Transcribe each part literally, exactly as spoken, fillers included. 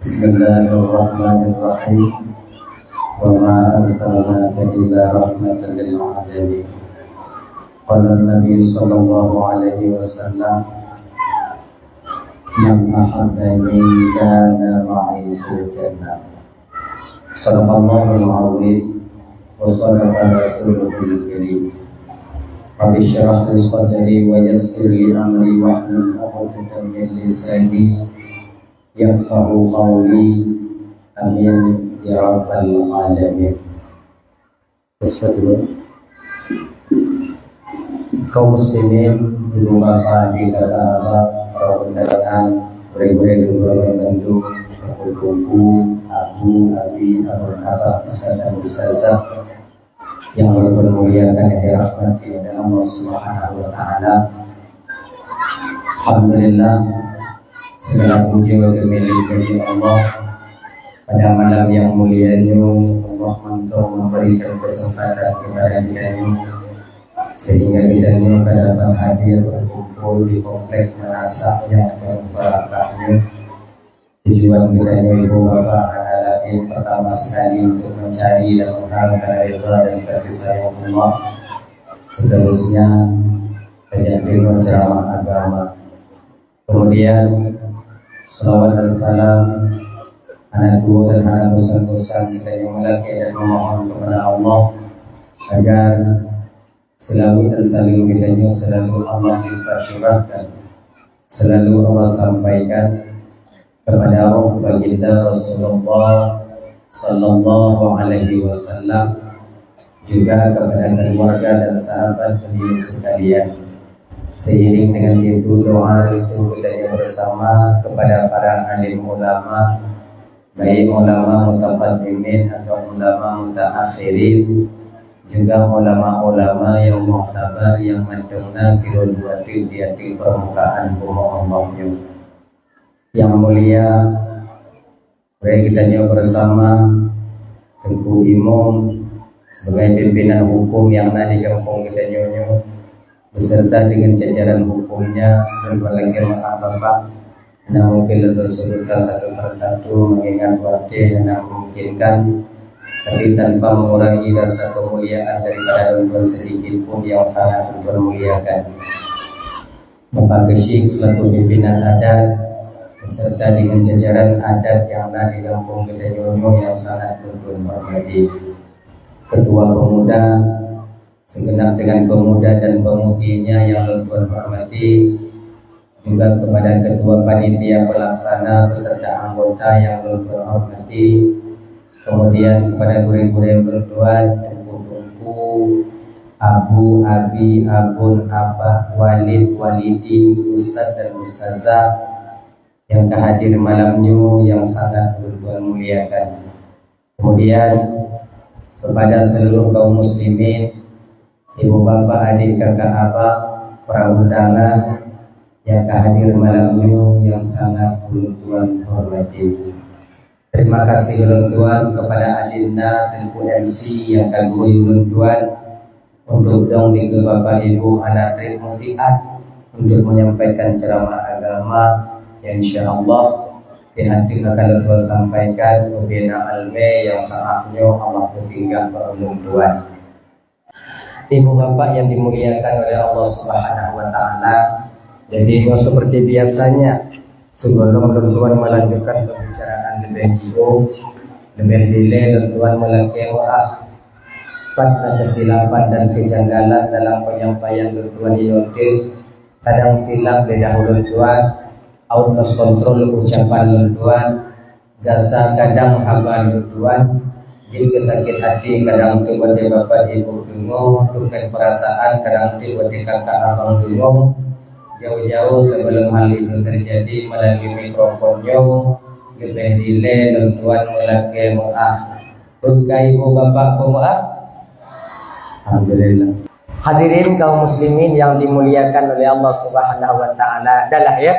Bismillahirrahmanirrahim. Wa ma arsalnaka illa rahmatan lil alamin. Qala Nabi sallallahu alaihi wasallam, "Man ahabbani kana ma'i fil jannah." Sadaqallahul azim wa sadaqa rasuluhul karim. Rabbi syrah li sadri wa yassir li amri wahlul 'uqdatam min lisani yafqahu qawli. Amin ya rabbal alamin. Kaum muslimin, ibu bapa, adik kakak abang, para undangan, gurée-gurée, gurée-gurée bandum, teungku-teungku, abu, abi, abon, abah, ustaz dan ustazah, nyang ulôn muliakan dan dirahmati oleh Allah Subhanahu wa Taala. Alhamdulillah, segala puji dan milik bagi Allah. Pada malam yang mulia nyoe, Allah mantong memberikan kesempatan kepada kita nyoe, sehingga kita nyoe dapat hadir berkumpul di komplek madrasah yang berbarakah nyoe. Tujuan kita nyoe, ibu bapa, adalah pertama sekali untuk mencari dan mengharapkan ridha dan kasih sayang Allah. Seterusnya, banyak dengar ceramah agama. Kemudian, salawat dan salam hana tuwo dan hana bosan-bosan kita nyoe meulakée dan memohon kepada Allah agar selawat dan salam kita nyoe selalu Allah limpah curahkan, selalu Allah sampaikan kepada roh baginda Rasulullah sallallahu alaihi wasallam, juga kepada keluarga dan sahabat beliau sekalian. Seiring dengan itu, doa restu kita bersama kepada para alim ulama, baik ulama mutaqaddimin atau ulama mutaakhirin, juga ulama-ulama yang muktabar, yang mantong na sidroe dua teuk di ateueh permukaan bumoe Allah nyoe. Yang mulia, mari kita nyoe bersama Teungku Imum sebagai pimpinan hukum yang na di gampông kita nyoe nyoe, beserta dengan jajaran hukumnya, dan lagi maaf Bapak, hana mungkin lôn sebutkan satu persatu mengingat waktu yang hana memungkinkan, tapi tanpa mengurangi rasa kemuliaan daripada lôn sedikit pun yang sangat lôn muliakan. Bapak Geuchik selaku pimpinan adat beserta dengan jajaran adat yang na di gampông kita nyoe nyoe yang sangat lôn hormati. Ketua Pemuda, segenap dengan pemuda dan pemudinya yang lôn hormati, juga kepada Ketua Panitia Pelaksana beserta anggota yang lôn hormati, kemudian kepada gurée-gurée ulôn tuan, teungku-teungku, abu, abi, abon, abah, walid, walidi, ustaz dan ustazah yang ka hadir malam nyoe yang sangat ulôn tuan muliakan. Kemudian, kepada seluruh kaum muslimin, ibu bapak, adik kakak abang, para undangan yang ka hadir malam nyoe yang sangat ulôn tuan hormati. Terima kasih ulôn tuan kepada adinda Teungku M C yang ka gurui ulôn tuan untuk dong dikeue Bapak Ibu hana treb meusiat untuk menyampaikan ceramah agama yang insya Allah di ateueh akan lôn tuan sampaikan ubena almé yang saat nyoe Allah peusinggah bak ulôn tuan. Ibu bapak yang dimuliakan oleh Allah Subhanahu wa Taala, jadi nyoe seperti biasanya, sebelum lôn tuan melanjutkan pembicaraan lebih jauh, lebih dilée lôn tuan meulakée maaf pat na kesilapan dan kejanggalan dalam penyampaian lôn tuan inoe teuh. Kadang silap lidah ulôn tuan, out of control ucapan lôn tuan, gasa kadang haba lôn tuan, jeuet keu sakét até kadang teuk watée bapak ibu deungoe, tukang peurasaan kadang teuk watée kakak abang deungoe. Jauh-jauh sebelum hal itu terjadi, melalui mikrofon nyoe, leubeh dilée lôn tuan meulakée meu'ah. Bukai ibu bapak peumeu'ah? Alhamdulillah. Hadirin kaum muslimin yang dimuliakan oleh Allah Subhanahu wa Taala. Dah lah ya.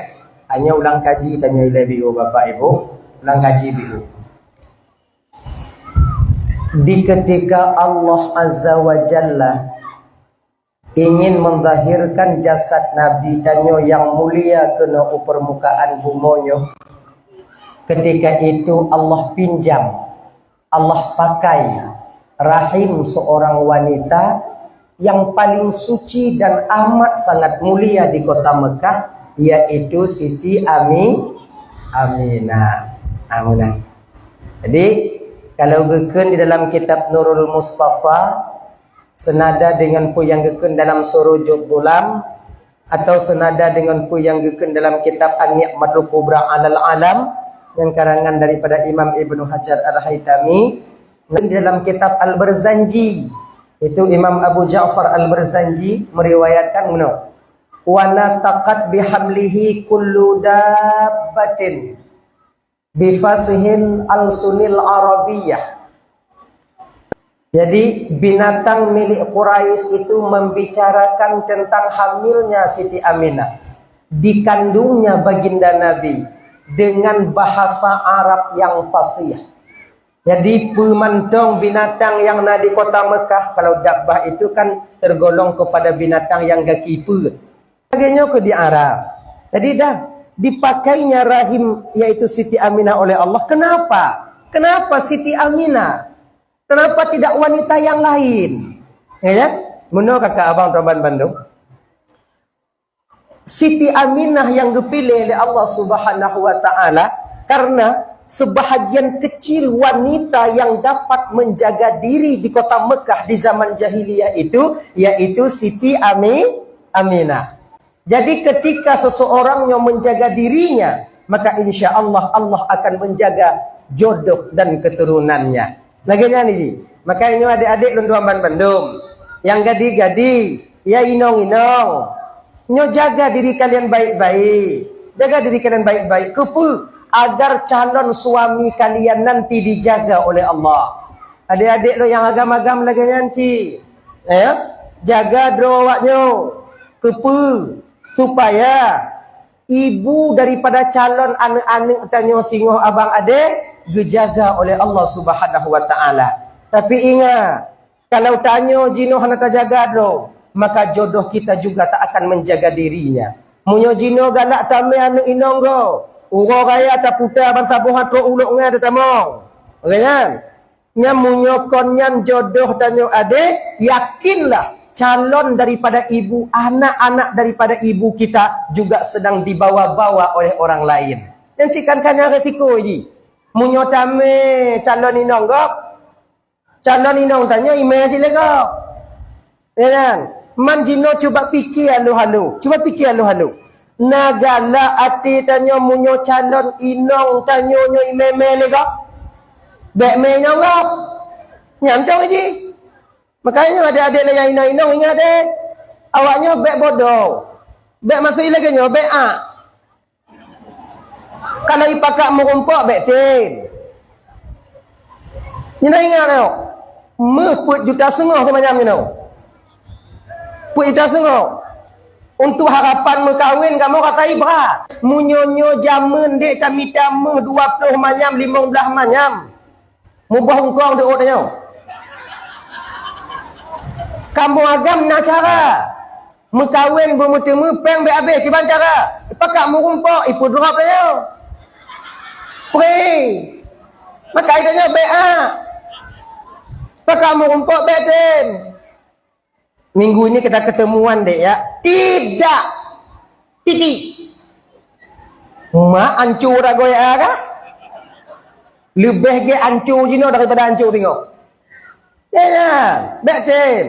Hanya ulang kaji tanyoe ilée biu bapak ibu. Ulang kaji biu. Di ketika Allah Azza wa Jalla ingin menzahirkan jasad Nabi tanyoe yang mulia keunoe u permukaan bumoe nyoe, Ketika itu Allah pinjam, Allah pakai rahim seorang wanita yang paling suci dan amat sangat mulia di kota Mekah, yaitu Siti Ami-, Aminah. Aminah. Jadi, kalau geukheun di dalam kitab Nurul Mustafa, senada dengan peue nyang geukheun dalam Surujud Dulam, atau senada dengan peue nyang geukheun dalam kitab An-Ni'matul Kubra 'alal Alam, yang karangan daripada Imam Ibnu Hajar Al-Haytami, dan di dalam kitab Al-Barzanji, itu Imam Abu Ja'far Al-Barzanji meriwayatkan meunoe, "Wa nataqat bihamlihi kullu dabbatin bifasihil alsunil Arabiyyah." Jadi, binatang milik Quraisy itu membicarakan tentang hamilnya Siti Aminah, dikandungnya baginda Nabi, dengan bahasa Arab yang fasih. Jadi, peumantong binatang yang na di kota Mekah, kalau dabbah itu kan tergolong kepada binatang yang gaki peuet. Lagèe nyoe keu di Arab. Jadi dah dipakainya rahim, yaitu Siti Aminah, oleh Allah. Kenapa? Kenapa Siti Aminah? Kenapa tidak wanita yang lain? Ya, ya? Meunoe kakak abang teman bandum. Siti Aminah yang geupiléh lé Allah Subhanahu wa Ta'ala karena sebahagian kecil wanita yang dapat menjaga diri di kota Mekah di zaman jahiliyah itu, yaitu Siti Ami-, Aminah. Jadi, ketika seseorang nyoe menjaga dirinya, maka insya Allah, Allah akan menjaga jodoh dan keturunannya. Lagèe nyan jih. Maka nyoe adék-adék lôn tuan bandum, nyang gadi-gadi, ya inong-inong, nyoe jaga diri kalian baik-baik. Jaga diri kalian baik-baik. Keupeue? Agar calon suami kalian nanti dijaga oleh Allah. Adék-adék lôn nyang agam-agam lagèe nyan cit. Ya? Jaga droe awak nyoe. Keupeue? Supaya ibu daripada calon aneuk-aneuk tanyoe singoh abang adék geujaga oleh Allah Subhanahu wa Ta'ala. Tapi ingat, kalau tanyoe jinoe hana tajaga droe, maka jodoh kita juga tak akan menjaga dirinya. Meunyoe jinoe galak tamè aneuk inong goe, uroe raya taputa bansaboh trok u Lhokseumawe tatamong. Oke nyan? Nyan meunyoe kon nyan jodoh tanyoe adék, yakinlah calon daripada ibu, anak-anak daripada ibu kita juga sedang dibawa-bawa oleh orang lain. Nyan cit kan, kan nyan resiko jih. Meunyoe tamè calon inong gob, calon inong tanyoe imè cit lé gob. Ya kan? Man jinoe cuba piké halo-halo. Cuba piké halo-halo. Na galak até tanyoe meunyoe calon inong tanyoe nyoe imè-mè lé gob? Bèk mè inong gob. Nyan cong jih. Makanya adék-adék lé nyang inong-inong ingat deh. Awak nyoe bèk bodoh. Bèk maksud lagèe nyoe, bèk ak. Kalau ipakat meurumpok, bèk tem. Nyoe ingat nyoe. Meuh peuet juta seungoh keu manyam nyoe. Peuet juta seungoh. Untuk harapan meukawen kamoe ka kai brat. Meunyoe nyoe jameun dek tamita meuh dua ploh manyam, limong blaih manyam. Muboh ungkong di ôt nyoe. Kamoe agam na cara. Meukawen beumeuteumé péng bèk abéh kiban cara. Pakak meurumpok ipeudrop nyoe. Pri. Maka itu nyoe bèk ah. Pakak meurumpok bèk tem. Minggu ini kita ketemuan dek ya. Tidak. Titik. Mak ancur ragoe kah? Leubeh gét ancur jinoe daripada ancur singoh. Ya, ya. Bèk tem.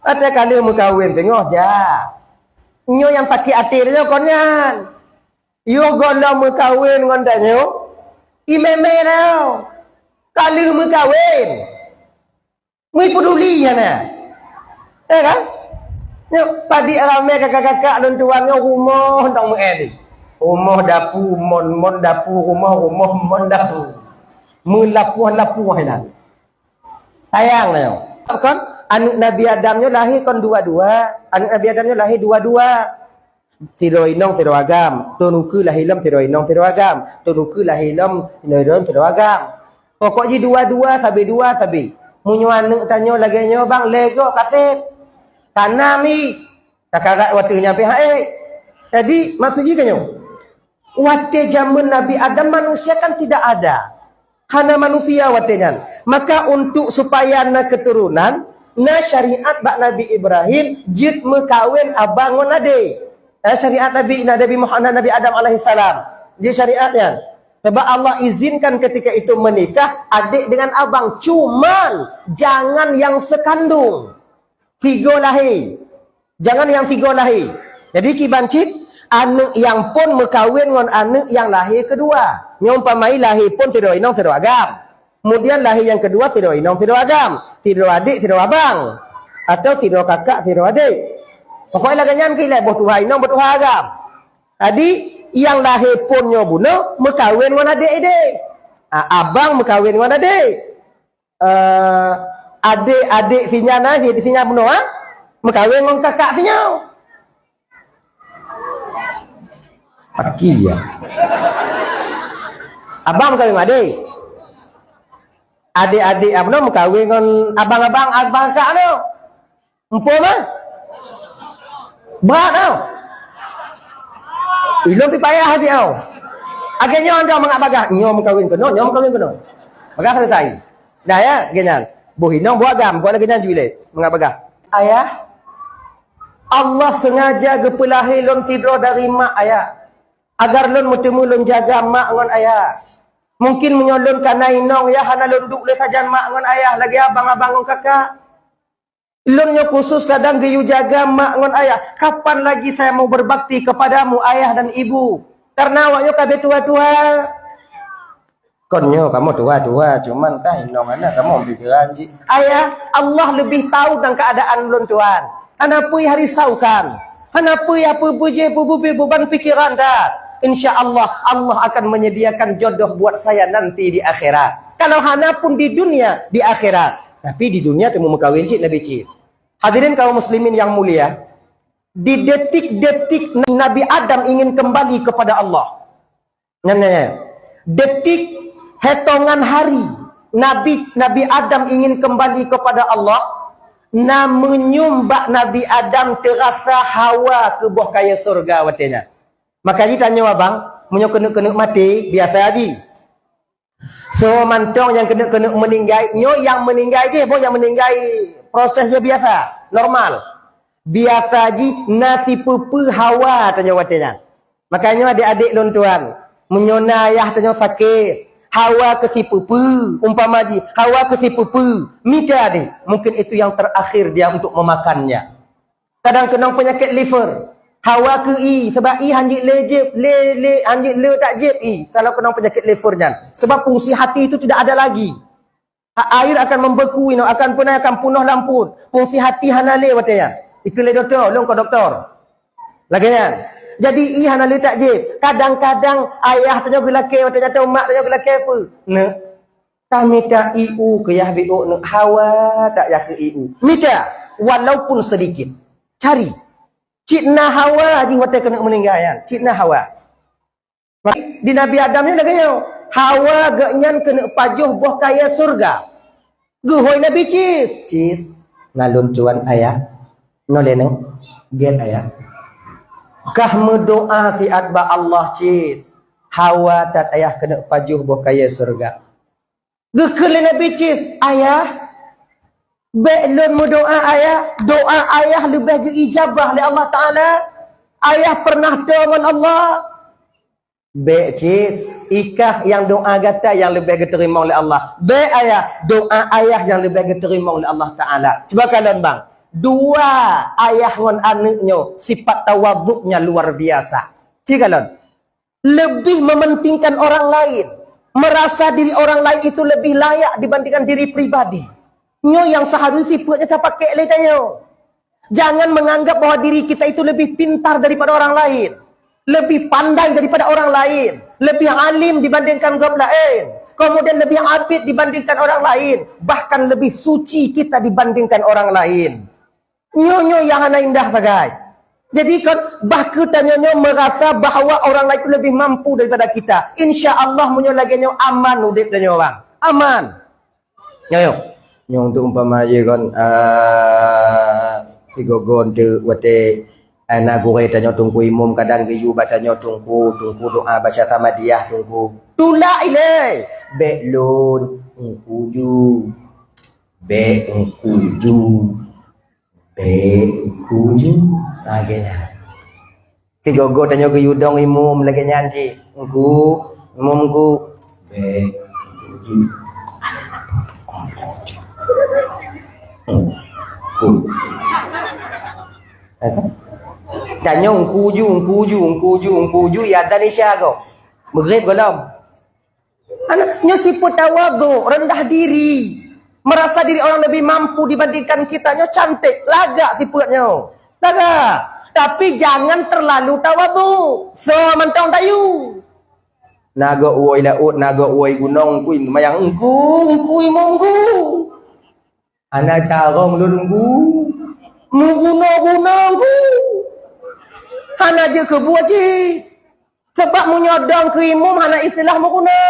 Ada kali meukawen singoh ja. Nyoe nyang sakét até nyoe kon nyan. Yoh gohlom meukawen ngon tanyoe. Imè-mè nyoe. Kali meukawen. Meupeuduli nyan na. Eh kan? Nyoe padi ramè kakak-kakak lôn tuan nyoe rumoh dong meu'en. Rumoh dapu, mon, mon dapu, rumoh, rumoh, mon dapu. Meulapoh-lapoh inan. Sayang na nyoe. Kon aneuk Nabi Adam nyoe lahé kon dua-dua. Aneuk Nabi Adam nyoe lahé dua-dua. Sidroe inong sidroe agam, thôn ukeue lahé lom sidroe inong sidroe agam, thôn ukeue lahé lom inong sidroe agam. Pokok jih dua-dua sabe dua sabe. Meunyoe aneuk tanyoe lagèe nyoe bang, lé goe ka sép. Ka nam i. Takarat watèe nyan pih hak ék. Jadi maksud jih ka nyoe. Watée jameun Nabi Adam, manusia kan tidak ada. Hana manusia watée nyan. Maka untuk supaya na keuturonan, na syariat bak Nabi Ibrahim jeuet meukawen abang ngon adé. Na syariat Nabi, Nabi Muhammad, Nabi Adam alaihissalam. Jeuet syariat nyan. Sebab Allah izinkan ketika itu menikah adék dengan abang. Cuman jangan yang sekandung. Tiga lahé. Jangan nyang tiga lahé. Jadi kiban cit, aneuëk nyang phon meukawen ngon aneuëk nyang lahé keudua. Nyoe umpamai lahé phon sidroe inong sidroe agam. Kemudian lahé nyang keudua sidroe inong sidroe agam, sidroe adék sidroe abang, atau sidroe kakak sidroe adék. Pokoknya lagée nyan keu ilée boh tuha inong boh tuha agam. Jadi nyang lahé phon nyoe bunoe meukawen ngon adék idéh. A- abang meukawen ngon adék. Eh, adék-adék sinyan, ah, si sinyan bunoe, ah, meukawen ngon kakak sinyoe. Paki ya. Abang meukawen ngon adék. Adék-adék, ah, bunoe meukawen ngon abang-abang, abang kakak tu. Empu mah? Brat tau. Ilôn pi payah cit tau. Lagée nyoe anda mangat bagah, nyoe meukawen keunoe, nyoe meukawen keunoe. Bagah selesai. Dah ya, lagée nyan. Boh inong, boh agam, buat lagée nyan ju ilée. Mangat bagah. Ayah, Allah sengaja geupeulahé lôn sidroe dari mak ayah, agar lôn meuteumé lôn jaga mak ngon ayah. Mungkin meunyoe lôn kana inong, ya hana lôn duek lé sajan mak ngon ayah, lagée abang-abang ngon kakak. Lôn nyoe khusus kadang geuyue jaga mak ngon ayah. Kapan lagi saya mau berbakti kepadamu, ayah dan ibu? Karena awak nyoe ka beutuha-tuha. Kon nyoe kamoe tuha-tuha, cuman kah inong hana kamoe pikiran cit. Ayah, Allah lebih tahu tentang keadaan ulôn tuan. Hana peue risaukan. Hana peue peubeujé peubeubé beban pikiran dah. Insya Allah, Allah akan menyediakan jodoh buat saya nanti di akhirat. Kalau hana pun di dunia, di akhirat. Tapi di dunia teumu meukawen cit Nabi Cis. Hadirin kaum muslimin yang mulia, di detik-detik Nabi Adam ingin kembali kepada Allah. Nyan, nyan, nyan. Detik, hitongan hari Nabi, Nabi Adam ingin kembali kepada Allah, na meunyum bak Nabi Adam teurasa hawa keu boh kayée syeuruga watée nyan. Maka jitanyoe abang, meunyoe keuneuk-keuneuk maté, biasa ji. So mantong nyang keuneuk-keuneuk meuninggai, nyoe nyang meuninggai jih, boh nyang meuninggai proses jih biasa, normal. Biasa jih na sipeue-peue hawa tanyoe watée nyan. Makanya adék-adék lôn tuan, meunyoe na ayah tanyoe sakét, hawa keu sipeue-peue, umpama jih hawa keu sipeue-peue, mita deh, mungkin itu yang terakhir dia untuk memakannya. Kadang keunong peunyakét liver. Hawa keu ie, sabab ie hanjeuet lé jeuet, lé, lé, hanjeuet lé tak jeuet ie, kalau keunong peunyakét liver nyan. Sebab fungsi hati itu tidak ada lagi. Ha, air akan membeku inoe, akan punai, akan punoh lam pruet. Fungsi hati hana lé watée nyan. Itu lé dokto, lôn kon dokto. Lagée nyan. Jadi ie hana lé tak jeuet. Kadang-kadang ayah tanyoe geulakée watée nyan, mak tanyoe geulakée peue? Neuk. Tamita ié u keu yah biôk neuk hawa tak yah keu ié u. Mita, walaupun sedikit. Cari. Cit na hawa jih watée keuneuk meuninggai nyan. Cit na hawa. Di Nabi Adam nyoe lagée nyoe. Hawa geuhnyan keuneuk pajoh boh kayée syeuruga. Geuhôi Nabi Cis. Cis, na lôn tuan ayah. Nolée neuk. Gét ayah. Kah meudoá siat bak Allah Cis. Hawa that ayah keuneuk pajoh boh kayée syeuruga. Geukheun lé Nabi Cis, "Ayah, bék lôn meudoá ayah, doá ayah leubeh geuijabah lé Allah Taala. Ayah pernah toe ngon Allah." "Bék Cis, ikah nyang doá gata nyang leubeh geuteurimong lé Allah. Bék ayah, doá ayah nyang leubeh geuteurimong lé Allah Taala." Cuba kalon bang, dua ayah ngon aneuëk nyoe sifat tawadhuknya luar biasa. Ci kalon. Lebih mementingkan orang lain, merasa diri orang lain itu lebih layak dibandingkan diri pribadi. Nyoe nyang seharusnya sifat nyang tapakai lé tanyoe. Jangan menganggap bahwa diri kita itu lebih pintar daripada orang lain, lebih pandai daripada orang lain, lebih alim dibandingkan gob laén, kemudian lebih abid dibandingkan orang lain, bahkan lebih suci kita dibandingkan orang lain. Nyoe-nyoe nyang hana indah sagai. Jadi kon bah keu tanyoe nyoe merasa bahwa orang lain itu lebih mampu daripada kita. Insya Allah meunyoe lagée nyoe aman udeb tanyoe bang. Aman. Nyoe, nyoe untuk umpama je kon, ah, sigoe-goe tu watée Ai na gurée tanyoe teungku imum kadang geuyue bak tanyoe teungku, teungku doa baca Samadiyah teungku. Tulak ilée. Bék lôn, teungku ju. Bék teungku ju. Bék teungku ju. Lagée nyan. Tigogo tanyoe geuyue dong imum lagée nyan cit. Teungku, imum teungku. Bék teungku ju. Tanyoe teungku ju, teungku ju, teungku ju, teungku ju, ya dan isya go. Maghrib golom. Anak nyoe sifeuet tawadhu, rendah diri. Merasa diri orang lebih mampu dibandingkan kita nyoe cantik, lagak sifeuet nyoe. Lagak. Tapi jangan terlalu tawadhu. So mantong tayu. Nagok woi laôt, nagok woi gunong, kui mayang engku, engku imum engku. Hana carông lôn gu, meuguna-guna gu. Hana jeuet keu buet jih. Sabab meunyoe dong keu imum hana istilah meuguna.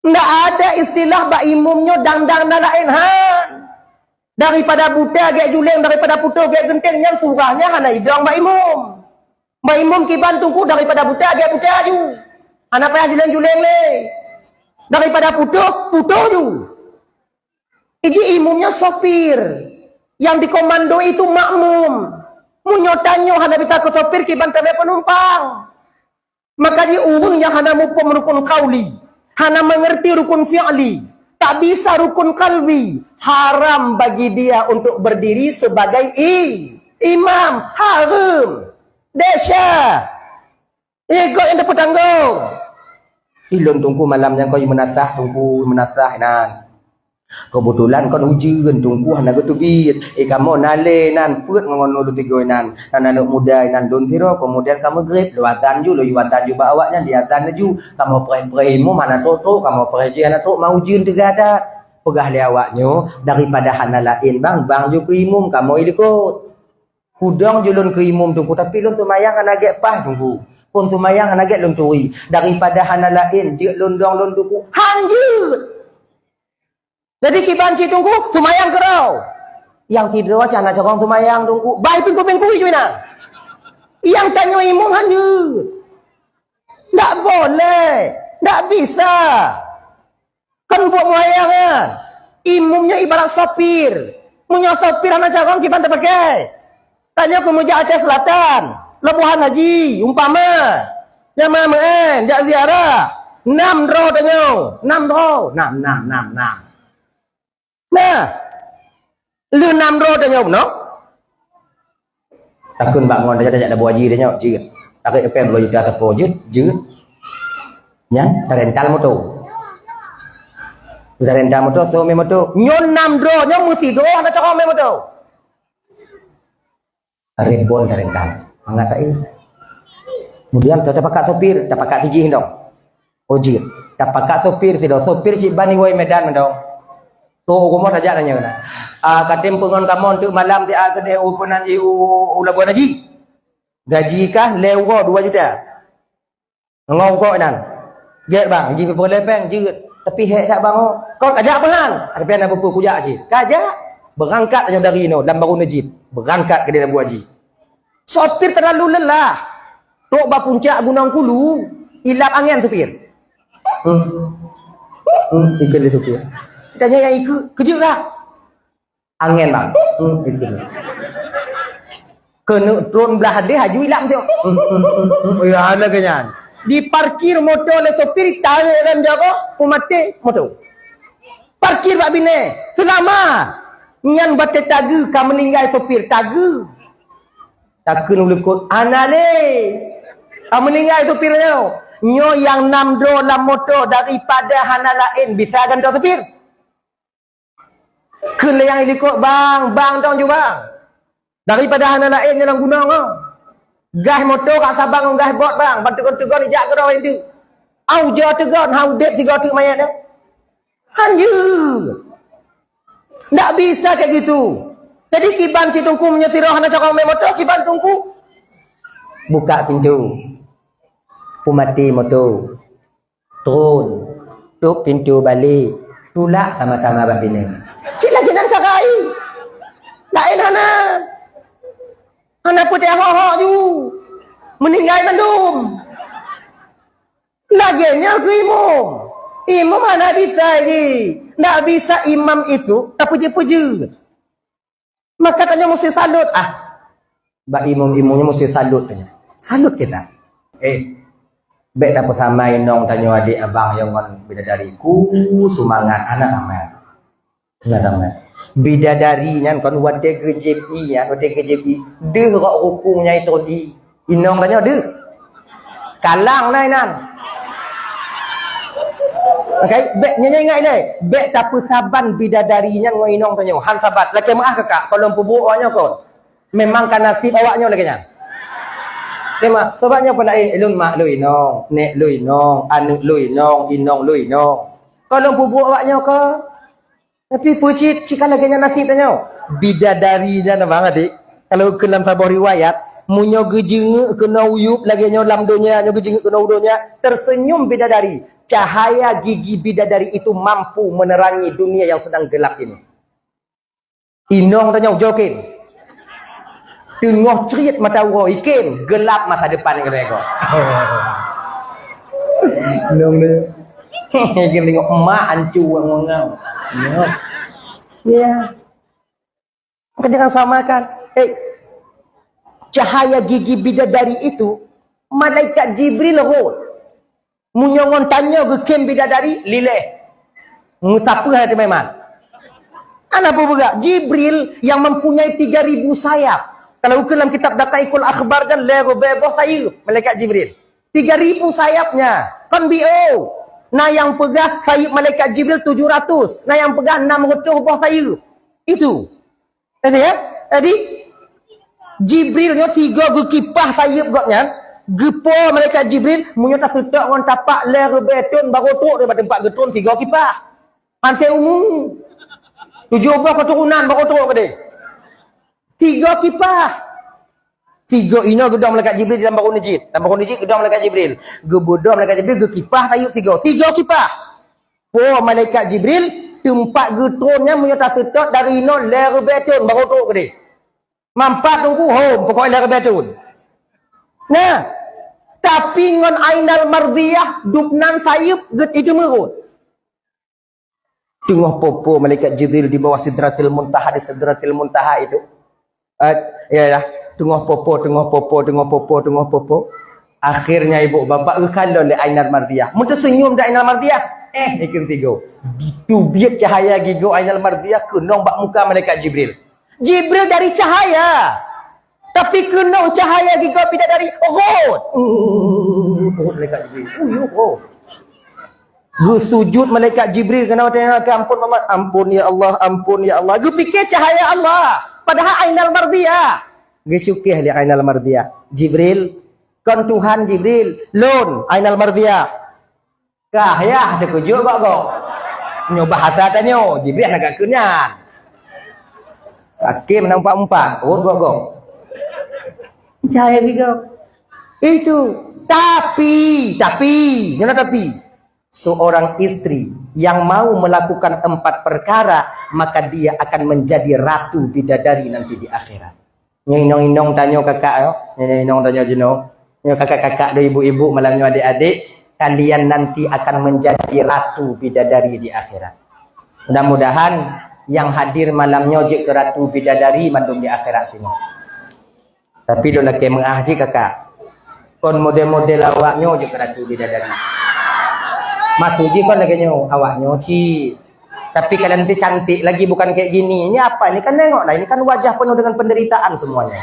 Ndak ada istilah bak imum nyoe dang-dang na laén han. Daripada buta gét juléng, daripada putôh gét geunteng, nyan surah nyan hana idong bak imum. Bak imum kiban teungku daripada buta gét buta aju. Hana payah juléng-juléng lé. Daripada putôh, putôh ju. Iji imumnya sopir. Yang dikomando itu makmum. Meunyoe tanyoe hana bisa keu sopir kiban tamé penumpang. Maka ji ureuëng nyang hana muphom rukun qauli, hana mengerti rukun fi'li, tak bisa rukun qalbi, haram bagi dia untuk berdiri sebagai i, imam. Haram. Desya. Ikot nyang tapeutanggong. Ilôn teungku malam nyan kon meunasah teungku, meunasah nan. Keubeutulan kon ujeuen teungku hana geuteubiet. Eh, kamoe na lé nan peuet ngon ulôn tigoe nan. Nan aneuk muda nan lôn sidroe, keumudian ka meugreb, lôn azan ju, lôn yue azan ju bak awaknyan, di azan laju. Kamoe preh-preh imum hana trok-trok, kamoe preh jih hana trok, ma ujeuen teuga that. Peugah lé awaknyoe, daripada hana laén bang, bang ju keu imum, kamoe likot. Kudong ju lôn keu imum teungku, tapi lôn seumayang hana gét paih teungku. Phon seumayang hana gét lôn turi. Daripada hana laén, jeuet lôn dong lôn teungku. Han jeuet! Jadi kiban cit teungku, seumayang keudroe. Nyang sidroe cit hana carông seumayang teungku. Bai pingku-pingku ju inan. Nyang tanyoe imum han jeuet. Ndak boleh. Ndak bisa. Kan buet meuyang nyan. Imum nyoe ibarat sopir. Meunyoe sopir hana carông kiban tapakée. Tanyoe keumeujak Aceh Selatan, Labuhan Haji, umpama. Nyang ma meu'en, jak ziarah. Nam droe tanyoe. Nam droe. Nam, nam, nam, nam. Nah, lheueh nam droe tanyoe bunoe. Takheun bak ngon tajak-tajak Labuhan Haji tanyoe, jeuet. Takheun epem dua juta sapo, jeuet, jeuet. Nyan, tarental moto. Tarental moto, somé moto. Nyoe nam droe, nyoe meusidroe hana carông mé moto. Rebon tarental. Mangat tak eh. Kemudian, tapakat sopir, tapakat sijih dong. Oh, jeuet. Tapakat sopir sidong. Sopir cit ban iwoe Medan dong. Tu rumoh tajak nanya na. Ah, katem peungon kamoe untuk malam ti a keudeh u peunan i u, u Labuhan Haji. Gaji kah lhèe uroe dua juta. Ngon kok nan. Jeuet bang, ji peulepeng jeuet. Tapi hek tak bang oh. Kau kajak pehan. Tapi anak pupu kujak cit. Kajak. Berangkat aja dari no dalam baru nejit. Berangkat ke dalam gua ji. Sopir terlalu lelah. Trok bak puncak Gunong Kulu, ilap angén supir. Hmm. Hmm, ikut dia supir. Tanya yang ikut, kejut lah. Angén bang. Hmm, ikut. Kena tron belah deh haju ilap tu. Hmm, hmm, hmm, hmm. Ya, ada kenyan. Diparkir motor oleh sopir, tarik rem jago, pemati motor. Parkir bak binéh. Seulama nyan batée tageue ka meuninggai sopir tageue. Takheun u likot, "Ana lé! Ka meuninggai sopir nyoe." Nyoe nyang nam droe lam moto daripada hana laén bisa gantoe sopir. Kheun lé nyang i likot, "Bang, bang dong ju bang." Daripada hana laén nyoe lam gunong nyoe. Gas moto ka saban ngon gas bot bang, ban tegon-tegon ijak keudroe indeuek. Au jo tegon, hana udeb sigoe teuk manyét nyoe. Han jeuet. Ndak bisa kayak gitu. Jadi kiban cit teungku meunyoe sidroe hana carông mé moto, kiban teungku. Buka pintu. Peumaté moto. Tron. Tôp pintu balek. Tulak sama-sama bak binéh. Cit lagée nan cara ai. Laén hana. Hana putih hok-hok ju. Meninggai mandum. Lagèe nyan keu imum. Imum hana bisa ji. Ndak bisa imam itu tapeujeuet-peujeuet. Maka tanyoe mesti salut. Ah, bak imum-imum nyoe mesti salut tanyoe. Salut kita. Eh, bèk tapeusamai inong tanyoe, adék abang nyang ngon bidadari. Ku seumangat aneuk ramè. Aneuk ramè. Bidadari nyan kon watèe geujieb ié nyan, watèe geujieb ié. Deuh rot rukung nyang itron ié. Inong tanyoe deuh. Kalang na inan. Oke, bèk nyan ingat ilèe. Bèk tapeusaban bidadari nyan ngon inong tanyoe. Han saban. Lakèe meu'ah kakak, kon lôn peubuet awak nyoe kon. Memang ka nasib awak nyoe lagèe nyan. Tema, sabab nyoe peunaéh, eh, lôn mak lôn inong, nèk lôn inong, aneuk lôn inong, inong lôn inong. Kon lôn peubuet awak nyoe kon. Tapi peue cit, cit ka lagèe nyan nasib tanyoe. Bidadari nyan abang adék. Kalau keu lam saboh riwayat, meunyoe geujeungeuk keunoe u yup lagèe nyoe lam donya, nyoe geujeungeuk keunoe u donya, tersenyum bidadari. Cahaya gigi bidadari itu mampu menerangi dunia yang sedang gelap ini. Inong tanyoe jokén. Teungoh crit mata uroe ikén, gelap masa depan keunoe ko. Inong tanyoe. Ikén tengok emak ancu ngau-ngau. Ya. Maka jangan samakan. Eh, cahaya gigi bidadari itu, malaikat Jibril rhot. Meunyoe ngon tanyoe geukhem bidadari, lileh. Meusapeue hana teumaiman. Ana peue beugah, Jibril yang mempunyai tiga ribu sayap. Kalau ukeue lam kitab Daqaiqul Akhbar kan lhèe ribèe boh sayeup malaikat Jibril. Tiga ribu sayapnya. Kan B O. Na nyang peugah sayeup malaikat Jibril tujuh ratus. Na nyang peugah enam ratus boh sayeup. Itu. Jadi, ya? Jadi, Jibril nyoe sigoe geukipah sayeup gobnyan, geupo malaikat Jibril, meunyoe taseutôt ngon tapak lhèe ribèe thon barô trôk di teumpat geutron sigoe kipah. Hanse umu. Tujoh boh keuturonan barô trôk keudéh. Sigoe kipah. Sigoe inoe geudong malaikat Jibril dalam barô neujit. Dalam barô neujit geudong malaikat Jibril. Geubeudôh malaikat Jibril geukipah sayeup sigoe. Sigoe kipah. Po malaikat Jibril, teumpat geutron nyan meunyoe taseutôt dari inoe lhèe ribèe thon barô trôk keudéh. Mampat Teungku, hom, pokok lhèe ribèe thon. Nah, tapi ngon Ainal Mardiyah, dubnan sayeup geuteumeuron. Teungoh popo malaikat Jibril di bawah Sidratil Muntaha, di Sidratil Muntaha itu. Eh, ya, ya. Teungoh popo, teungoh popo, teungoh popo, teungoh popo. Akhirnya ibu bapak geukalon lé Ainal Mardiyah. Meuteuseunyum dah Ainal Mardiyah. Eh, ikeu tigo. Ditubiet cahaya gigoe Ainal Mardiyah keunong bak muka malaikat Jibril. Jibril dari cahaya. Tapi keunong cahaya gigoe bidadari rhot. Uh, rhot malaikat Jibril. Uyup rhot. Geusujut malaikat Jibril keunoe teuka, "Ampôn Allah, ampôn ya Allah, ampôn ya Allah." Geupike cahaya Allah, padahai Ainal Mardiyah. Geucukéh lé Ainal Mardiyah, "Jibril, kon Tuhan Jibril, lôn Ainal Mardiyah." Kah yah teukeujot gok-gok. Nyoe bahasa tanyoe, Jibril hana geukheun nyan. Akhé meunan umpat-umpat, rhot gok-gok. Cahaya gigoe. Itu. Tapi, tapi, nyoe na tapi. Seorang istri yang mau melakukan empat perkara, maka dia akan menjadi ratu bidadari nanti di akhirat. Nyoe inong-inong tanyoe kakak yo, nyoe inong tanyoe jinoe. Nyoe kakak-kakak dan ibu-ibu malam nyoe adik-adik, kalian nanti akan menjadi ratu bidadari di akhirat. Mudah-mudahan yang hadir malam nyoe jeuet keu ratu bidadari mandum di akhirat sinoe. Tapi lôn lakèe meu'ah cit kakak. Kon model-model awak nyoe jeuet keu ratu bidadari. Maksud jih kon lagèe nyoe, awak nyoe cit. Tapi kalian nanti cantik lagi bukan kayak gini. Ini apa ini? Kan nengoklah, ini kan wajah penuh dengan penderitaan semuanya.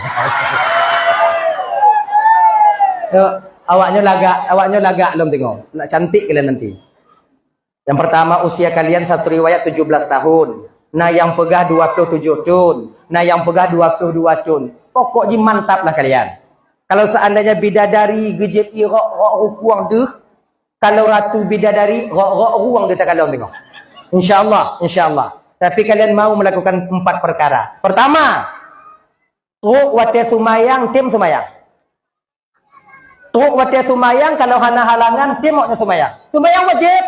Yo, awak nyoe lagak, awak nyoe lagak lom tengok. Nak cantik kalian nanti. Yang pertama, usia kalian satu riwayat tujuh belas tahun. Na nyang peugah dua puluh tujuh thon. Na nyang peugah dua puluh dua thon. Pokok jih mantap lah kalian. Kalau seandainya bidadari geujép ié rok-rok rukueng deuh, kalau ratu bidadari rok-rok rueng deuh takalon tengok. Insya Allah, insya Allah. Tapi kalian mau melakukan empat perkara. Pertama, trok watèe seumayang, tem seumayang. Trok watèe seumayang, kalau hana halangan, tem awak nyan seumayang. Seumayang wajéb.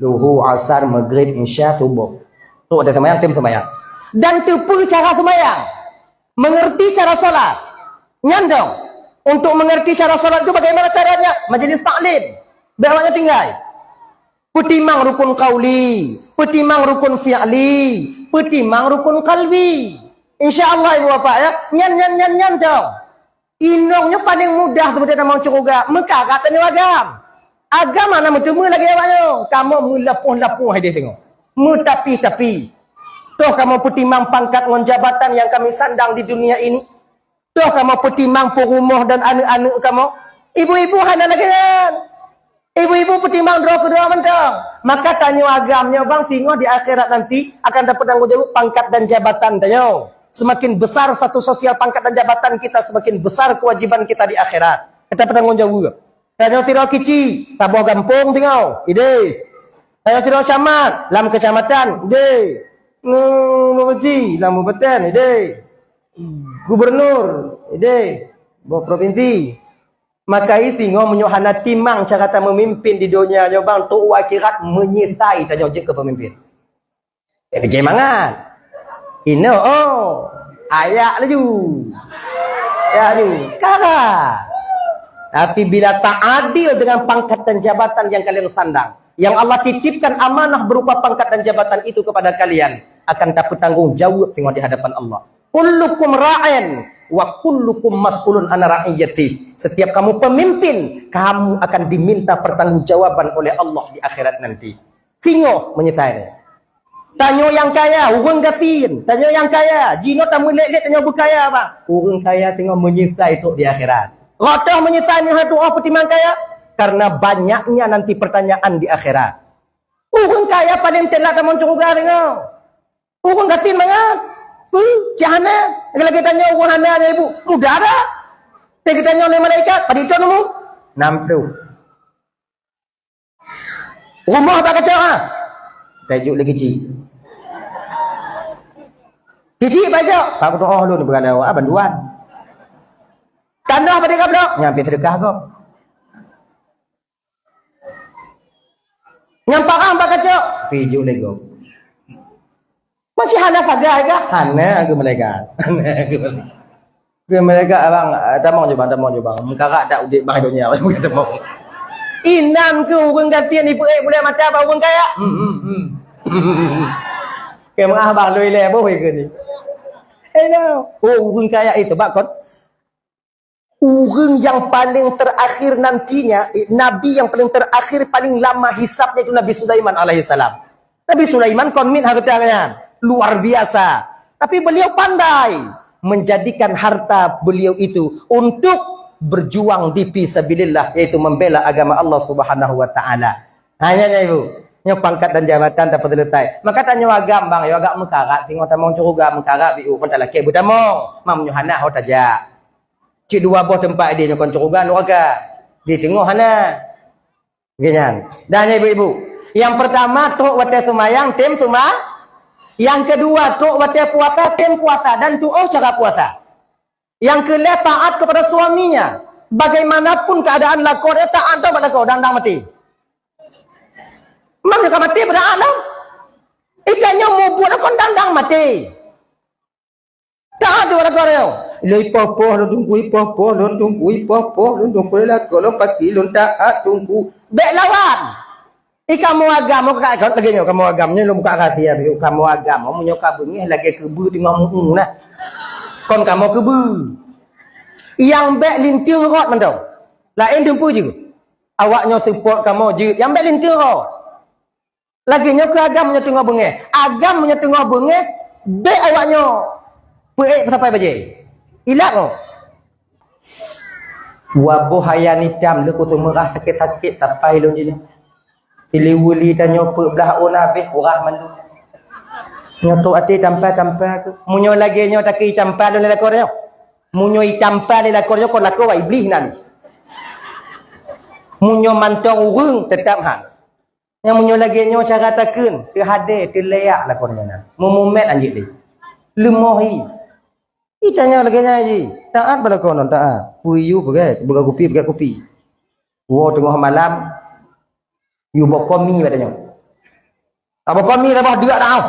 Luhu, Asar, Maghrib, Isya, Suboh. Trok watèe seumayang, tem seumayang. Dan teupeue cara seumayang. Mengerti cara salat. Nyan dong. Untuk mengerti cara salat itu bagaimana caranya? Majelis taklim. Bèk awaknyan tinggai. Peutimang rukun qauli, peutimang rukun fi'li, peutimang rukun qalbi. Insya Allah, ibu bapak, ya. Nyan, nyan, nyan, nyan dong. Inong nyoe paléng mudah seubeutoe tamong syeuruga, meukarat tanyoe agam. Agam hana meuteumé lagèe awak nyoe. Kamoe meulapoh-lapoh idéh teungoh. Meutapi-tapi. Toh kamoe peutimang pangkat ngon jabatan nyang kami sandang di dunia ini? Toh kamoe peutimang peurumoh dan aneuk-aneuk kamoe? Ibu-ibu hana lagèe nyan. Ibu-ibu peutimang droe keudroe mantong. Maka tanyoe agam nyoe bang, singoh di akhirat nanti akan tapeutanggong jaweueb pangkat dan jabatan tanyoe. Semakin besar status sosial pangkat dan jabatan kita, semakin besar kewajiban kita di akhirat. Kita peutanggong jaweueb. Tanyoe sidroe kici, saboh gampông singoh, idéh. Tanyoe sidroe camat, lam kecamatan, idéh. Nyoe bupati, lam kabupaten, idéh. Gubernur, idéh. Boh provinsi. Maka singoh meunyoe hana timang cara tameumimpin di donya nyoe bang, trok u akhirat meunyeusai tanyoe jeuet keu peumimpin. Eh, bijéh mangat. Inoe, oh. Ayak laju. Ayak laju. Karat. Tapi bila tak adil dengan pangkat dan jabatan yang kalian sandang, yang Allah titipkan amanah berupa pangkat dan jabatan itu kepada kalian, akan tapeutanggong jaweueb singoh di hadapan Allah. "Kullukum ra'in wa kullukum mas'ulun an ra'iyati." Setiap kamu pemimpin, kamu akan diminta pertanggungjawaban oleh Allah di akhirat nanti. Singoh meunyeusai. Tanyoe nyang kaya, ureueng gasien. Tanyoe nyang kaya, jinoe tameulét-lét tanyoe beukaya, bang. Ureueng kaya singoh meunyeusai trok di akhirat. Roh toh meunyeusai meuhana tuoh peutimang kaya, karena banyaknya nanti pertanyaan di akhirat. Ureueng kaya paléng telat tamong syeuruga singoh. Ureueng gasien mangat. Peue? Cit hana. Lagèe tanyoe ureueng hana nyan ibu. Mudah dak? Teuka tanyoe lé malaikat, padum thon umu? Enam puluh. Rumoh bak kacok, ha? Tajuk lé kicik. Kicik bak kacok. Pak Ketua lôn beurada awak bantuan. Tanoh padum gablok, nyan pih sedekah gob. Nyang parah bak kacok, pijuk lé gob. Masih hana sagai kah? Hana, kheun malaikat. Hana, kheun malaikat. Kheun malaikat, "Abang, eh, tamong ju bang, tamong ju bang. Meukarat that udép bang donya, tamong." Inan keuh ureueng gasien ipeuék buleuen mata bak ureueng kaya. Hmm, hmm, hmm. Kheun meuah bang, lôn ilèe boh kheun ni. Eh, nah. Oh, ureueng kaya itu, bak kon. Ureueng nyang paléng terakhir nantinya, eh, nabi nyang paléng terakhir, paléng lama hisabnya itu Nabi Sulaiman alaihissalam. Nabi Sulaiman kon miet hareuta nyan, luar biasa. Tapi beliau pandai menjadikan harta beliau itu untuk berjuang di fi sabilillah, yaitu membela agama Allah Subhanahu wa taala. Ha, nyan, nyan, Ibu. Nyoe pangkat dan jabatan tapeuseuleutai. Maka tanyoe agam, bang, yo agak meukarat, singoh tamong syeuruga, meukarat biu, kon talakèe beutamong. Mam nyoe hana ho tajak. Cit dua boh teumpat idéh nyoe kon syeuruga, nuraka. Di teungoh hana. Lagèe nyan. Dan nyan ibu-ibu. Nyang peurtama, trok watèe seumayang, tem seuma-, nyang keudua, trok watèe puasa, tem puasa, dan tuoh cara puasa. Nyang keulhèe, taat kepada suaminya. Bagaimanapun keadaan lakoe, dia taat teuh bak lakoe, dang-dang maté. Mam ka maté, taat lom. Ikan nyoe mubuet kon dang-dang maté. Taat tu lakoe nyoe. Lôn ipoh-poh lôn teungku, ipoh-poh lôn teungku, ipoh-poh lôn teungku, lakoe lôn paki lôn taat teungku. Bèk lawan. I kamoe agam, ka, ka, lagèe nyoe kamoe agam, nyoe lôn buka rahsia, kamoe agam, meunyoe ka beungèh lagèe keubeue teungoh meu-eu nah. Kon kamoe keubeue. Nyang bèk linteung rot mantong. Laén teumpeue jeuet. Awak nyoe support kamoe jeuet, nyang bèk linteung rot. Lagèe nyoe keu agam meunyoe teungoh beungèh. Agam meunyoe teungoh beungèh, bèk awak nyoe peuék sampai bajèe. Ilak nyoe. Dua boh hayan itam lé kuteumé rasa sakét-sakét sampai lôn jinoe. Siliweu li tanyoe peuet blah ôn habéh, urah mandum. Nyoe trok até tampa-tampa keuh. Meunyoe lagèe nyoe takeu itampa lôn lé lakoe nyoe. Meunyoe itampa lé lakoe nyoe, kon lakoe bak Iblih nan. Meunyoe mantong ureueng, teutap han. Nyang meunyoe lagèe nyoe cara takheun, teuhadé, teuleuyak lakoe nyan na. Meumumet anjeuk lé. Leumoh hi. Itanyoe lagèe nyan jih. Taat bak lakoe nyoe, taat. Peue yue peugèt, peugèt kupi, peugèt kupi. Woe teungoh malam, yue boh komi bak tanyoe. Ka boh komi saboh deuk dah.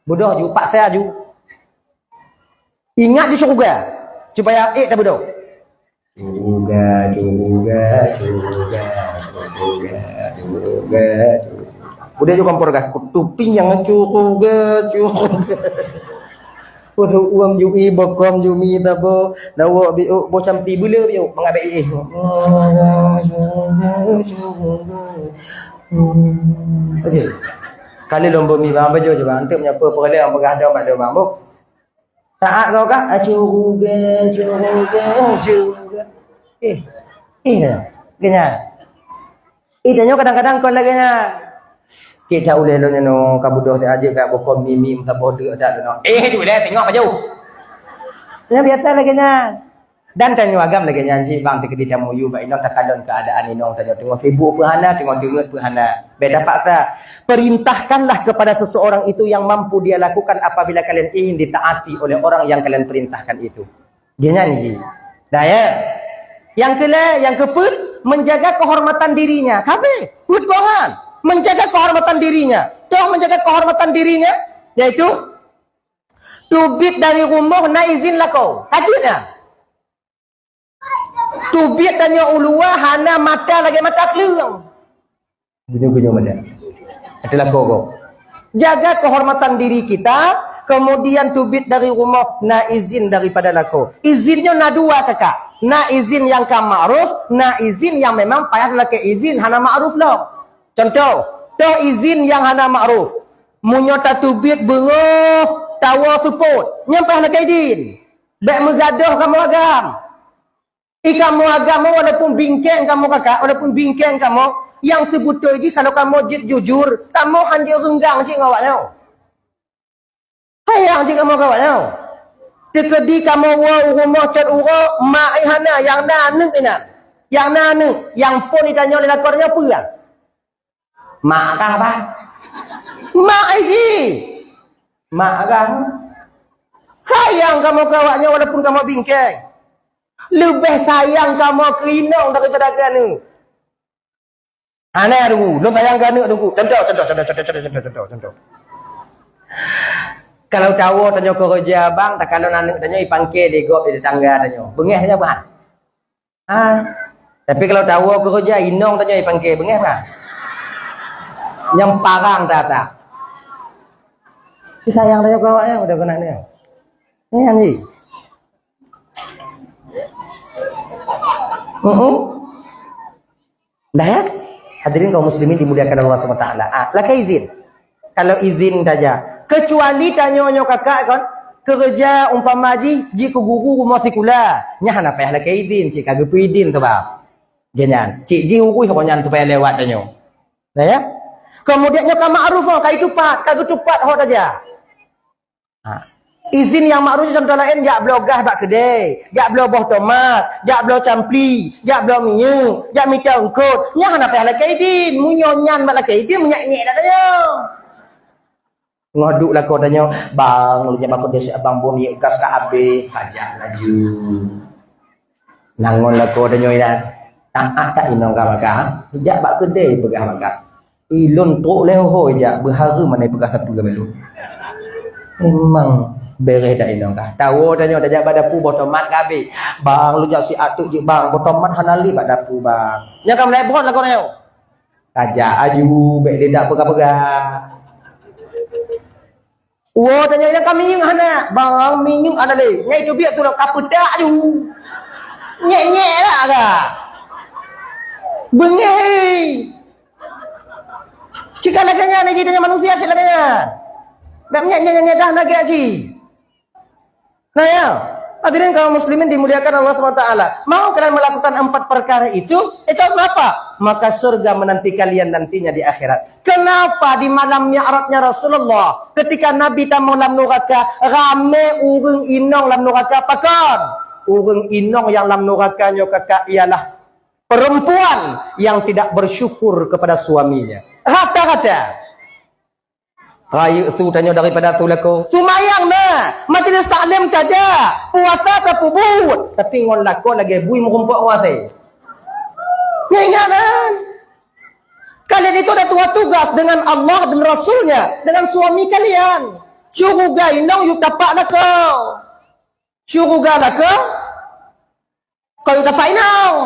Beudôh ju, paksa ju. Ingat di syuruga. Supaya ék tabeudôh. Syuruga, syuruga, syuruga, syuruga, syuruga, syuruga. Udah ju kompor gah. Tupi nyang syuruga, syuruga. Uruek uem jui, bokom jumi tabo, lawok biuk, boh campi beuleu biuk, mangabek ih. Okey. Kali lom bumi bang baju cuba. Antuk meunyoe peue-peue lé bang peugah dong bak dong bang. Taat kau kah? Acuh ruga, acuh ruga, acuh ruga. Eh, eh, kena. Eh, tanyoe kadang-kadang kon lagée nyan. Cit that ulée lôn nyoe ka beudôh aja ka bukon mimim saboh deuk that nyoe. Eh, tu lé tengok baju. Nyan biasa lagée nyan. Dan tanyoe agam lagée nyan cit bang teukeudi tamuyueb bak inong takalon keuadaan inong tanyoe teungoh sibuk peuhana, teungoh deungeut peuhana. Beda paksa. Perintahkanlah kepada seseorang itu yang mampu dia lakukan apabila kalian ingin ditaati oleh orang yang kalian perintahkan itu. Dia nyan ji. Dah ya. Yang kele, yang keupeuet, menjaga kehormatan dirinya. Kabe, peuet bohan. Menjaga kehormatan dirinya. Toh menjaga kehormatan dirinya, yaitu teubiet dari rumoh na izin lakoe. Ka jeuet nyan. Teubiet tanyoe uluwa hana mata lagée mata kleueng. Gunyoe-gunyoe mata. Ata lakoe gob. Jaga kehormatan diri kita, kemudian teubiet dari rumoh na izin daripada lakoe. Izin nyoe na dua kakak. Na izin nyang ka makruf, na izin nyang memang payah lakée izin hana makruf lom. Contoh, toh izin nyang hana makruf. Meunyoe tateubiet beungoh tawoe seupôt, nyan payah lakée izin. Bék meugadoh kamoe agam. I kamoe agam walaupun bingkeng kamoe kakak, walaupun bingkeng kamoe, nyang seubeutôi jih kalau kamoe jeuet jujur, kamoe hanjeuet reunggang cit ngon awak nyoe. Sayang cit kamoe keu awak nyoe. Teukeudi kamoe woe u rumoh cot uroe, mak i hana, nyang na aneuk inan. Nyang na aneuk, nyang phon itanyoe lé lakoe nyoe peue? Mak kah, bah? Mak ai jih. Mak kah? Sayang kamoe keu awak nyoe walaupun kamoe bingkeng. Leubeh sayang kamoe keu inong daripada keu aneuk. Hana teungku, lôn sayang keu aneuk teungku. Contoh, contoh, contoh. Kalau tawoe tanyoe keureuja bang, takalon aneuk tanyoe ipangke lé gob di tetangga tanyoe. Beungéh tanyoe bah. Ha. Tapi kalau tawoe keureuja inong tanyoe ipangke beungéh bah. Nyang parang tata. Sayang tanyoe keu awak nyan udah keunan nyan. Nyan ji. Heeh. Dah ya? Hadirin kaum muslimin dimuliakan Allah Subhanahu wa taala. Ah, lakée izin. Kalau izin saja. Kecuali tanyoe nyoe kakak kon, keureuja umpama jih, jih keu guru rumoh sikula. Nyan hana payah lakée izin, cit ka geupeu izin tu bah. Geuh nyan, cit jih urus keu nyan supaya lewat tanyoe. Nah ya. Kemudian nyoe ka makruf, ka itupat, ka geutupat hok saja. Ha. Izin nyang makruf contoh laén jak bloe gah bak keudè, jak bloe boh tomat, jak bloe campli, jak bloe minyeuk, jak mita eungkôt. Nyan hana payah lakée idin. Meunyoe nyan bak lakée idin, meunyak-nyak dak tanyoe. Ngoh duek lakoe tanyoe, "Bang, lôn jak bak keudè abang boh minyeuk gas ka habéh." Pajak laju. Ngon lakoe tanyoe inan. Taát tak inong ka maka? Jak bak keudè peugah maka. Ilôn trok lé ho jak, beuhareuem aneuk peugah sapeue keu lôn. Memang beres dak inong kah. Tawoe tanyoe tajak bak dapu boh tomat ka habéh. "Bang, lôn jak siat teuk jeuet bang, boh tomat hana lé bak dapu bang." Nyan ka meulai buet lagoe nyoe. Tajak aju, bék lé dak peugah-peugah. Woe tanyoe inan ka minyeuk hana, bang minyeuk hana lé. Nyan itu biet tu ka peutak ju. Nyek-nyek lah ka. Beungéh. Cika lagée nyan jih tanyoe manusia cit lagée nyan. Dak nyek-nyek nyek dah lagée jih. Nah ya, hadirin kaum muslimin dimuliakan Allah Subhanahu wa taala. Mau kalian melakukan empat perkara itu, itu kenapa? Maka surga menanti kalian nantinya di akhirat. Kenapa di malam Mi'rajnya Rasulullah, ketika Nabi tamong lam nuraka, ramé ureuëng inong lam nuraka? Pakon? Ureuëng inong nyang lam nuraka nyoe kakak ialah perempuan yang tidak bersyukur kepada suaminya. Rata-rata. Rayeuk su tanyoe daripada su lakoe. Sumayang na, majlis taklim tajak, puasa tapeubuet, tapi ngon lakoe lagée bui meurumpok ngon asée. Nyan ingat kan? Kalian itu ada dua tugas dengan Allah dan Rasulnya, dengan suami kalian. Syuruga inong yue tapak lakoe. Syuruga lakoe, kon yue tapak inong.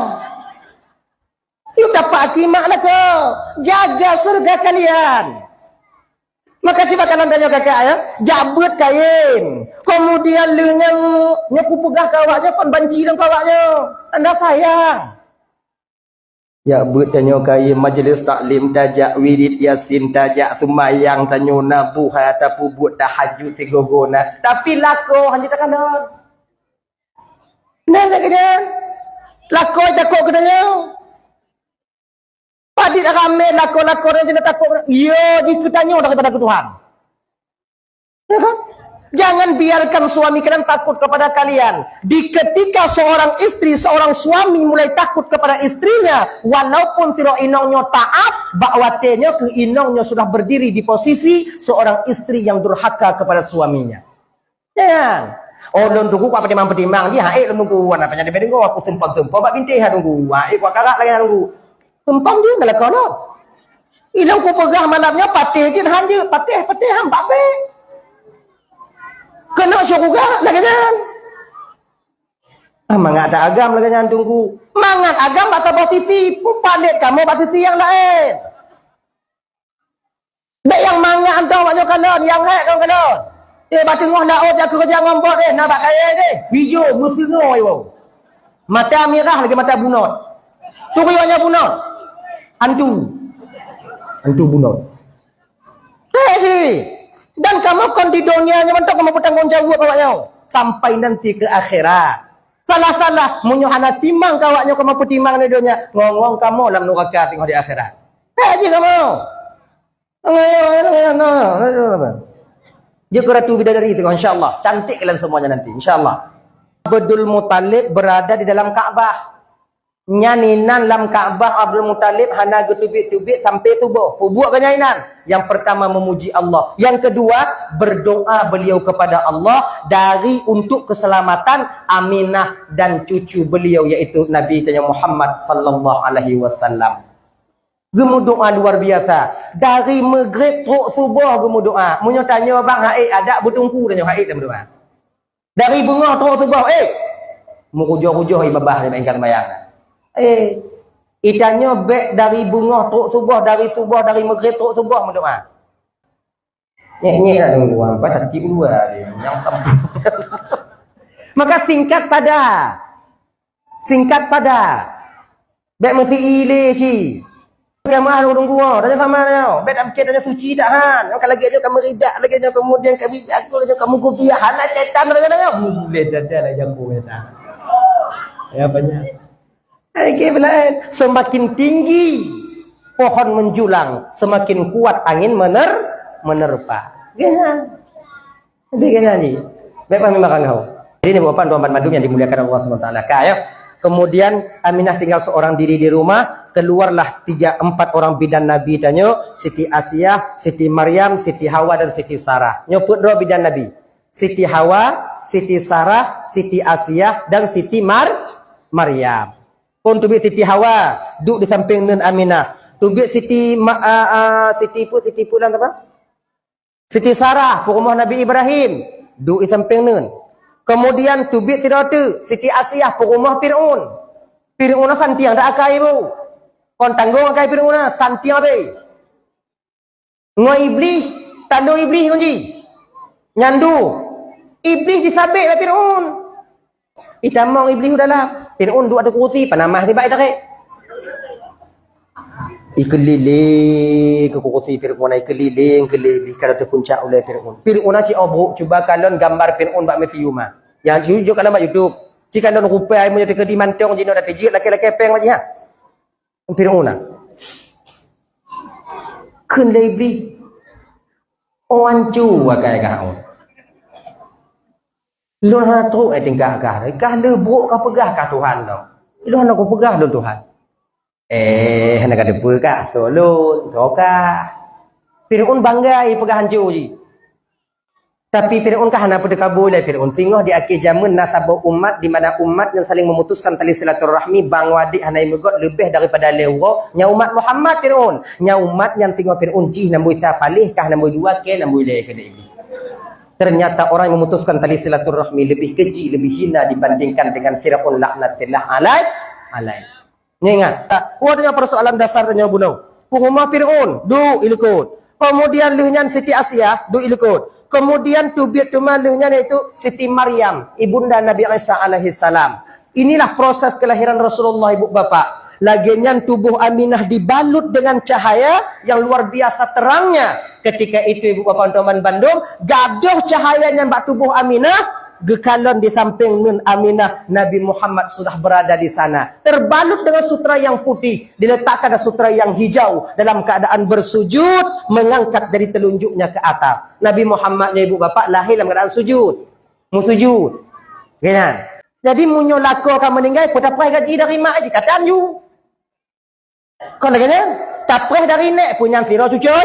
Yue tapak akimak lakoe. Jaga syeuruga kalian. Maka cuba kalon tanyoe kakak, ya, jak beuet kain. Kemudian lheueh nyan, nyoe kupeugah keu awaknyoe, kon banci lom keu awaknyoe. Tanda sayang. Jak beuet tanyoe kain, majlis taklim tajak, wirid Yasin tajak, seumayang tanyoe na, duha tapeubuet, tahajud sigoe-goe na. Tapi lakoe hana takalon. Nah, lagèe nyan. Lakoe takot keu tanyoe. Padit ramé lakoe-lakoe nyang takot keu, yo, jikeu tanyoe daripada keu Tuhan. Ya kan? Jangan biarkan suami kalian takut kepada kalian. Di ketika seorang istri, seorang suami mulai takut kepada istrinya, walaupun sidroe inong nyoe taat, bak watèe nyoe keuh inong nyoe sudah berdiri di posisi seorang istri yang durhaka kepada suaminya. Nyan. Oh, lôn teungku kuat peutimang-peutimang jih, hai lôn teungku, wan apa nyang dipeudeueng, aku seumpang-seumpang bak bintéh ha teungku. Hai kuat karak lagèe nyan teungku. Seumpang jih, na lakoe lôn. Ilôn kupeugah malam nyoe patéh jih, han jeuet, patéh, patéh han bak bèk. Keuneuk syeuruga lagèe nyan. Ah, mangat that agam lagèe nyan teungku. Mangat agam bak saboh sisi, peupalet kamoe bak sisi nyang laén. Bèk nyang mangat hantom awak nyoe kalon, nyang hék kon kalon. Eh, bak teungoh laôt jak keureuja ngon bot deh, na bak kayèe deh. Bijô meuseungoe woe. Mata mirah lagèe mata bunot. Turi awak nyoe bunot. Hantu. Hantu bunot. Hék si. Dan kamoe kon di donya nyoe mantong kamoe peutanggong jaweueb awak nyoe. Sampai nanti keu akhirat. Salah-salah, meunyoe hana timang keu awak nyoe kamoe peutimang di donya, ngong-ngong kamoe lam nuraka teungoh di akhirat. Hék jih kamoe. Jeuet keu ratu bidadari teungoh, insya Allah. Cantik kalian semuanya nanti, insya Allah. Abdul Muthalib berada di dalam Ka'bah. Nyan inan lam Ka'bah Abdul Muthalib hana geuteubiet-teubiet sampai suboh. Peubuet keu nyan inan. Yang pertama memuji Allah. Yang kedua, berdoa beliau kepada Allah dari untuk keselamatan Aminah dan cucu beliau, yaitu Nabi tanya Muhammad sallallahu alaihi wasallam. Geumeudoa luar biasa. Dari Maghrib trok suboh geumeudoa. Meunyoe tanyoe bang hai adak beuteungku tanyoe hai lam doa. Dari beungoh trok suboh, eh. Meurujoh-rujoh i babah nyan ingat sembahyang. Eh, i tanyoe bèk dari beungoh trok suboh, dari suboh, dari Maghrib trok suboh meudoa. Nyek-nyek nak deungoe, empat hati dua dia. Nyang tam-, maka singkat pada. Singkat pada. Bèk meusi ile ci. Jamaah ureueng tuha, tanyoe sama nyoe. Bèk tamke tanyoe suci dak han. Ka lagèe nyoe kamoe ridak, lagèe nyoe kemudian kami jago, lagèe nyoe kamoe kupiah. Hana setan lagèe nyoe. Boleh dada lah jago ya tak. Ya banyak. Lagi lain. Semakin tinggi pohon menjulang, semakin kuat angin mener-, menerpa. Ya. Jadi kan jadi. Baik, paham makan kau. Jadi ni bukan tuan bandum yang dimuliakan Allah Subhanahu Wa Taala. Ka, ya. Kemudian Aminah tinggal seorang diri di rumah, keluarlah tiga empat orang bidan Nabi tanyoe, Siti Asiah, Siti Maryam, Siti Hawa dan Siti Sarah. Nyoe peuet droe bidan Nabi. Siti Hawa, Siti Sarah, Siti Asiah dan Siti Mar-, Maryam. Pun teubiet Siti Hawa, duek di samping neuen Aminah. Teubiet Siti Ma-, a, a, Siti pu-, Siti pu-, dan apa? Siti Sarah, peurumoh Nabi Ibrahim, duek i sampeng neuen. Kemudian teubiet sidroe teuk, Siti Asiah, peurumoh Fir'aun. Fir'aun santiang dak akai bu. Kon tanggong akai Fir'aun, santiang abéh. Ngon Iblih, tandong Iblih ngon jih. Nyan du. Iblih disabek lé Fir'aun. Itamong Iblih u dalam. Fir'aun duek ateueh kurusi, panamah sibak itarek. Ikeulileng keu kurusi Fir'aun, ikeulileng keu lé Iblih, ka teupuncak ulèe Fir'aun. Fir'aun na ci obrok, cuba kalon gambar Fir'aun bak museum ah. Nyang jujur kalon bak YouTube. Ci kalon rupa ai meunyoe teukeudi mantong jinoe dan teujiek lakèe-lakèe pèng bak jih ha. Fir'aun na. Kheun lé Iblih. Oh, ancu akai kah. Lôn hana trok, eh, tingkah kah. Kah leuh brok kapeugah kah Tuhan tau. Lôn hana kupeugah lôn Tuhan. Eh, hana kateupeue kah, soe lôn, soe kah. Fir'aun bangga ipeugah ancu jih. Tapi Fir'aun kah hana peuteukabui lé Fir'aun. Singoh di akhé jameun na saboh umat di mana umat nyang saling memutuskan tali silaturahmi, bang wadék hana imeugot leubeh daripada lhèe uroe, nyan umat Muhammad Fir'aun. Nyan umat nyan singoh Fir'aun jih namboi sa paléh kah namboi dua kèe namboi lhèe keu Iblih. Ternyata orang yang memutuskan tali silaturahmi lebih keji, lebih hina dibandingkan dengan Firaun laknatillah alaih, alaih. Nyo ingat, wah, dengan persoalan dasar tanyoe bunoe. Puhuma Firaun, duek ilikot. Kemudian lheueh nyan Siti Asiah, duek ilikot. Kemudian teubiet teuma lheueh nyan, yaitu Siti Maryam, ibunda Nabi Isa alaihissalam. Inilah proses kelahiran Rasulullah, ibu bapak. Lagée nyan tubuh Aminah dibalut dengan cahaya yang luar biasa terangnya. Ketika itu, ibu bapak teman bandum, gadoh cahaya nyan bak tubuh Aminah, geukalon di samping nun Aminah, Nabi Muhammad sudah berada di sana. Terbalut dengan sutra yang putih, diletakkan ada sutra yang hijau, dalam keadaan bersujud, mengangkat jari telunjuknya ke atas. Nabi Muhammad nyoe, ibu bapak, lahir dalam keadaan sujud. Meusujud. Kan? Jadi, meunyoe lakoe ka meuninggai, peue tapreh gaji dari mak jih, ka tan ju. Kon lagée nyan, tapreh dari nèk pun nyang sidroe cucoe.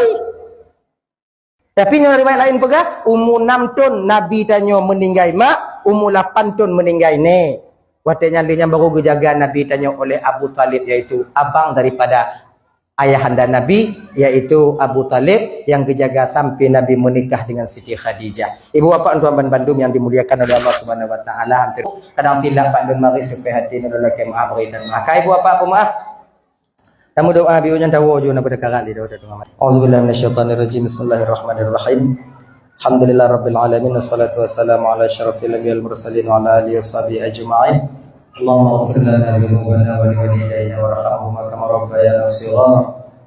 Tapi ngon riwayat laén peugah, umu nam thon Nabi tanyoe meuninggai mak, umu lapan thon meuninggai nèk. Watée nyan lé nyan baru geujaga Nabi tanyoe oleh Abu Thalib, yaitu abang daripada ayahanda Nabi, yaitu Abu Thalib, nyang geujaga sampai Nabi menikah dengan Siti Khadijah. Ibu bapak tuan ban bandum yang dimuliakan oleh Allah Subhanahu wa Taala, hampir kadang silap Pak Dun Marit, supaya hati nurul lakée maaf beri dan maaf. Ka ibu bapak peumaaf. Kamu doa biu nyan tawo ju na pada karat di doa doa. A'udzubillahi minasyaitonirrajim. Bismillahirrahmanirrahim. Alhamdulillah rabbil alamin, wassalatu wassalamu ala asyrafil anbiya'i wal mursalin wa ala alihi washabihi ajma'in. Allahumma ighfir lana dzunubana wa liwalidayna warhamhuma kama rabbayana shighara.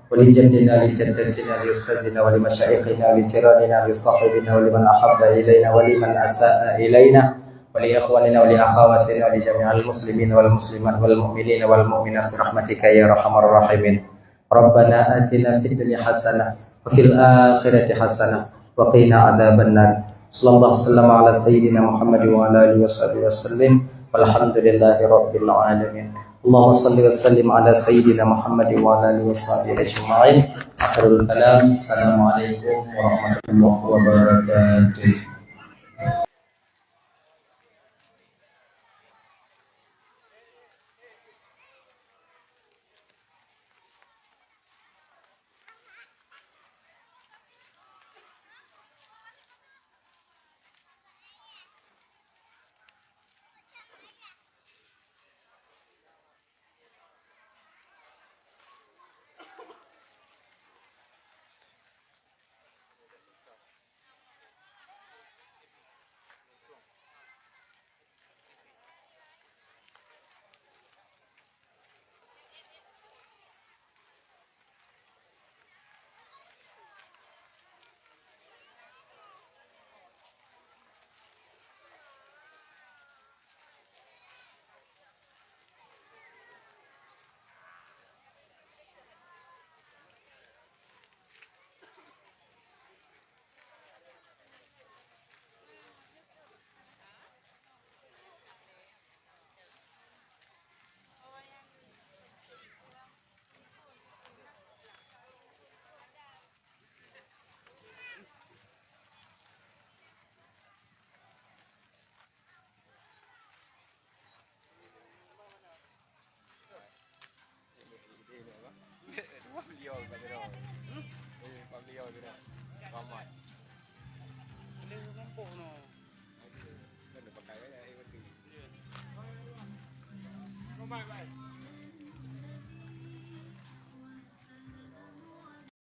Wa li jaddina, li jaddatina, li ustazina, wa li masyaikhina, wa li jiranina, wa li sahibina, wa liman ahabba ilaina, wa liman asa'a ilaina, wa li ikhwanina, wa li akhawatina, wa li jami'il muslimin wal muslimat wal mu'minin wal mu'minat bi rahmatika ya arhamar rahimin. Rabbana atina fid dunya hasanah wa fil akhirati hasanah wa qina adzabannar. Sallallahu wasallam ala sayyidina Muhammad wa ala alihi wa sahbihi wasallim. Walhamdulillahi rabbil alamin. Allahumma salli wa sallim ala sayyidina Muhammad wa ala alihi wa sahbihi ajma'in. Akhirul kalam. Assalamualaikum warahmatullahi wabarakatuh.